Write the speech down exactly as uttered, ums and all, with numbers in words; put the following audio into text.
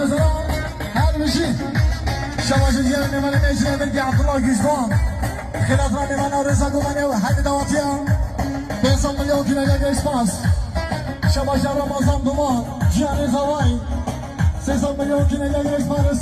Her bijî. Şeva ji ciyarê nêvanê me, ciyarê Abdullah Güçdoğan. Xêlatira nêvana Reza Gumanê û hemî dawatiya. Pênc sed milyon kîne ya girêj spas. Şeva ji Ramazan Duman, ciyarê Zaway. Sê sed milyon kîne ya girêj spas.